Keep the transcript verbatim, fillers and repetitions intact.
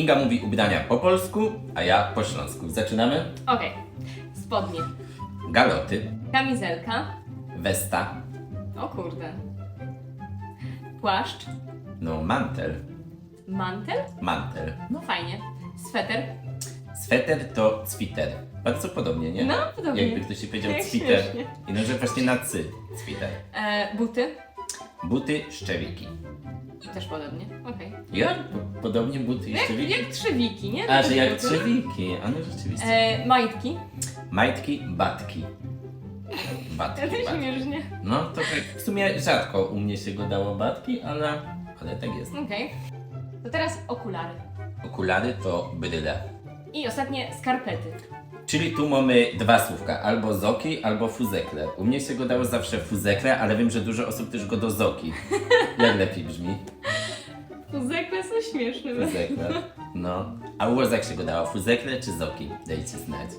Iga mówi ubrania po polsku, a ja po śląsku. Zaczynamy? Okej. Spodnie. Galoty, Kamizelka. westa, O kurde. Płaszcz. no mantel, Mantel? mantel. No fajnie. Sweter. Sweter to cwiter. Bardzo podobnie, nie? No, podobnie. Jakby ktoś ci powiedział Jak cwiter. śmiesznie. I no, że właśnie na cy, cwiter. E, buty. Buty, szczewiki. I też podobnie. Okej. Ja? Po- Podobnie buty i Jak, szczewiki? Jak trzewiki, nie? A, że Takie jak buty. Trzewiki, a no rzeczywiście. E, majtki. Majtki, batki. Batki, To batki. śmiesznie. No, to tak w sumie rzadko u mnie się gadało batki, ale, ale tak jest. Okej. To teraz okulary. Okulary to bryle. I ostatnie skarpety. Czyli tu mamy dwa słówka, albo zoki, albo fuzekle. U mnie się gadało zawsze fuzekle, ale wiem, że dużo osób też gada zoki. Jak lepiej brzmi? Fuzekle są śmieszne. Fuzekle. No. A u was jak się gadało? Fuzekle czy zoki? Dajcie znać.